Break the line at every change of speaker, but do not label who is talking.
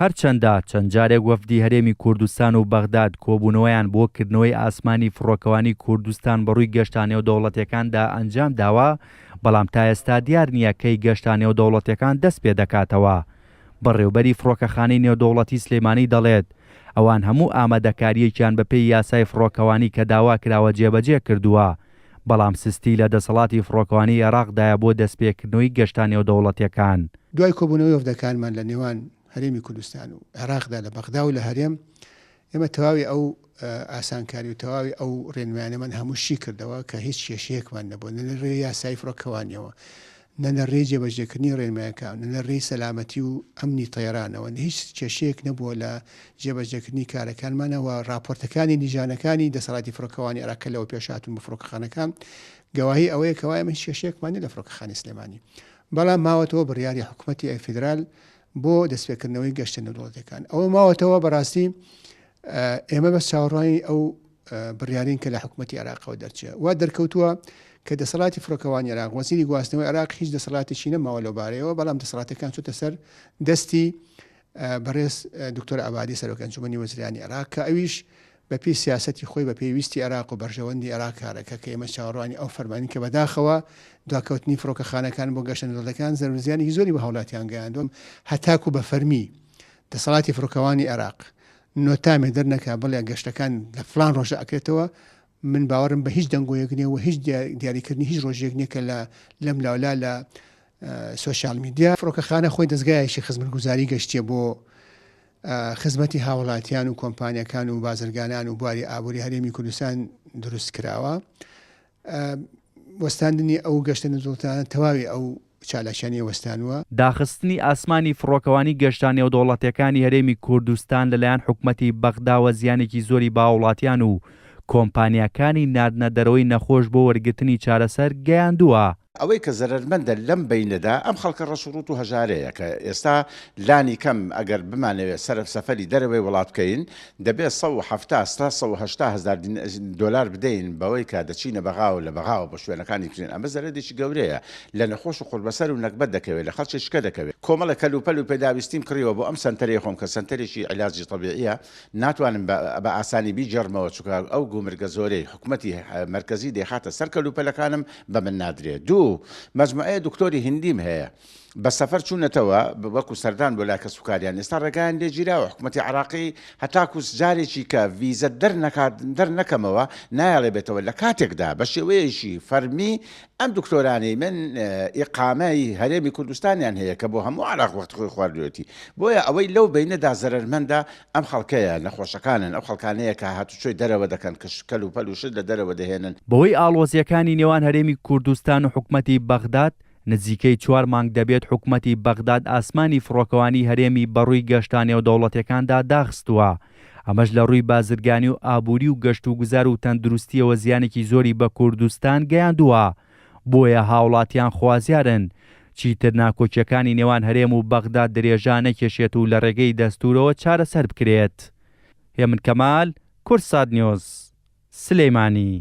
هەرچەندە چەند جارێک وەفدی هەرێمی کوردستان و بەغداد کۆبوونەوەیان بۆ کردنەوەی ئاسمانی فڕۆکەوانی کوردستان بەڕووی گەشتە نێودەوڵەتیەکاندا ئەنجام داوە، بەڵام تا ئێستا دیار نییە کەی گەشتە نێودەوڵەتیەکان دەست پێدەکاتەوە. بەڕێوبەری فڕۆکەخانەی نێودەوڵەتی سلێمانی دەڵێت، ئەوان هەموو ئامادەکارییەکیان بەپێی یاسای فڕۆکەوانی کە داوا کراوە جێبەجێ کردووە، بەڵام سستی لە دەسەڵاتی فڕۆکەوانی عێراقدایە بۆ دەستپێکردنەوەی گەشتە نێودەوڵەتیەکان.
دوای کۆبوونەوەی وەفدەکانمان لە نێوان هەرێمی کوردستان و عێراقدا لە بەغدا و لە هەرێم، ئێمە تەواوی ئەو ئاسانکاری و تەواوی ئەو ڕێنمایانەمان هەموو شی کردەوە کە هیچ کێشەیەکمان نەبوو نە لە ڕێی یاسایی فڕۆکەوانیەوە نە لە ڕێی جێبەجێکردنی ڕێنمایەکان نە لە ڕێی سەلامەتی و ئەمنی تەیرانەوە هیچ کێشەیەک نەبووە لە جێبەجێکردنی کارەکانمانەوە ڕاپۆرتەکانی لیژانەکانی دەسەڵاتی فڕۆکەوانی عێراق کە لەوە پێش هاتوون بۆ فڕۆکەخانەکان گەواهی ئەوەیە کەوا ئێمە هیچ کێشەیەکمان نیە لە فڕۆکەخانەی سلێمانی بەڵام ماوەتەوە بڕیاری حکومەتی فیدرال بۆ دەستپێکردنەوەی گەشتە نێودەوڵەتیەکان ئەوە ماوەتەوە بەڕاستی ئێمە بەس چاوەڕوانی ئەو بڕیارین کە لە حکوومەتتی عێراقەوە دەرچێت وا دەرکەوتووە کە دەسەڵاتی فڕۆکەوانی عێراق وەزیری گواستنەوەی عێراق هیچ دەسەڵاتێکی نەماوە لەو بارەیەوە بەڵام دەسەڵاتەکان چۆتە سەر دەستی بەڕێز دکتۆر عەبادی سەرۆک ئەنجومەنی وەزیرانی عێراق کە ئەویش بە پێی سیاسەتی خۆی بە پێی ویستی عێراق و بەرژەوەندی عێراق کارەکە کە ئێمە چاوەڕوانی ئەو فەرمانین کە بەداخەوە دواکەوتنی فڕۆکەخانەکان بۆ گەشتە نێودەوڵەتیەکان زەرەر و زیانێکی زۆری بە هاوڵاتیان گەیاندووە هەتاکو بە فەرمی دەسەڵاتی فڕۆکەوانی عێراق نۆتامێ دەرنەکا بڵێ گەشتەکان لە فڵان ڕۆژە ئەکرێتەوە من باوەڕم بە هیچ دەنگۆیەک نییە و هیچ دیاریکردنی هیچ ڕۆژێک نییە کە لە لەم لاولا لە سۆشیال میدیا فڕۆکەخانە خۆی دەزگایەکی خزمەتگوزاری گەشتیە بۆ خزمەتی هاوڵاتیان و کۆمپانیەکان و بازرگانان و بواری ئابووری هەرێمی کوردستان دروست کراوە وەستاندنی ئەو گەشتە نەدوڵتانە تەواوی ئەو چالاکیانی وەستانوە.
داخستنی ئاسمانی فڕۆکەوانی گەشتە نێودەوڵەتیەکانی هەرێمی کوردستان لەلایەن حکومەتی بەغداوە زیانێکی زۆری بە هاوڵاتیان و کۆمپانیاکانی ناردنە دەرەوەی نەخۆش بۆ وەرگرتنی چارەسەر گەیاندووە.
ئەوەی کە زەرەرمەندە لەم بەینەدا ئەم خەڵکە ڕەش و ڕووت و هەژارەیە کە ئێستا لانی کەم ئەگەر بمانەوێت سەرف سەفەری دەرەوەی وڵات بکەین دەبێت 170 تا 180 هەزار دۆلار بدەین بەوەی کە دەچینە بەغا و لە بەغاوە بۆ شوێنەکانی ترین ئەمە زەرەدێکی گەورەیە لە نەخۆش و قوڕبەسەر و نەگبەت دەکەوێت لە خەڵکی شکە دەکەوێت کۆمەڵێک کەلوپەل و پێداویستیم کڕیوە بۆ ئەم سەنتەرەی خۆم کە سەنتەرێکی عیلاجی تەبیعیە ناتوانم بە ئاسانی بیگێڕمەوە چونکە ئەو گومرگە زۆرەی حکومەتی مەرکەزی دەیخاتە سەر کەلوپەلەکانم بە من نادرێ. دوو، مەجموعەیە دکتۆری هیندیم هەیە بە سەفەر چوونەتەوە وەکو سەردان بۆ لای کەسوکاریان ئێستا ڕێگایان لێ گیراوە حکومەتی عێراقی هەتاکو جارێکی کە ڤیزە دەرنەکات دەرنەکەمەوە نایەڵێ بێتەوە لە کاتێکدا بە شێوەیەکی فەرمی ئەم دکتۆرانەی من ئیقامەی هەرێمی کوردستانیان هەیە کە بۆ هەموو عێراق وەختی خۆی خواردوێتی بۆیە ئەوەی لەو بەینەدا زەرەرمەندە ئەم خەڵکەیە، نەخۆشەکانن، ئەو خەڵکانەیە کە هاتوچۆی دەرەوە دەکەن، کە کەل و پەل و شت لە دەرەوە دەهێنن.
بەهۆی ئاڵۆزییەکانی نێوان هەرێمی کوردستان و حکومەتی بەغداد، نزیکەی چوار مانگ دەبێت حکومەتی بەغداد ئاسمانی فڕۆکەوانی هەرێمی بەڕووی گەشتە نێودەوڵەتیەکاندا داخستووە، ئەمەش لە ڕووی بازرگانی و ئابووری و گەشتوگوزار و تەندروستییەوە زیانێکی زۆری بە کوردستان گەیاندووە. بۆیە هاوڵاتیان خوازیارن چیتر ناکۆکیەکانی نێوان هەرێم و بەغداد درێژە نەکێشێت و لە ڕێگەی دەستورەوە چارەسەر بکرێت. هێمن کەمال، کوردسات نیوز، سلێمانی.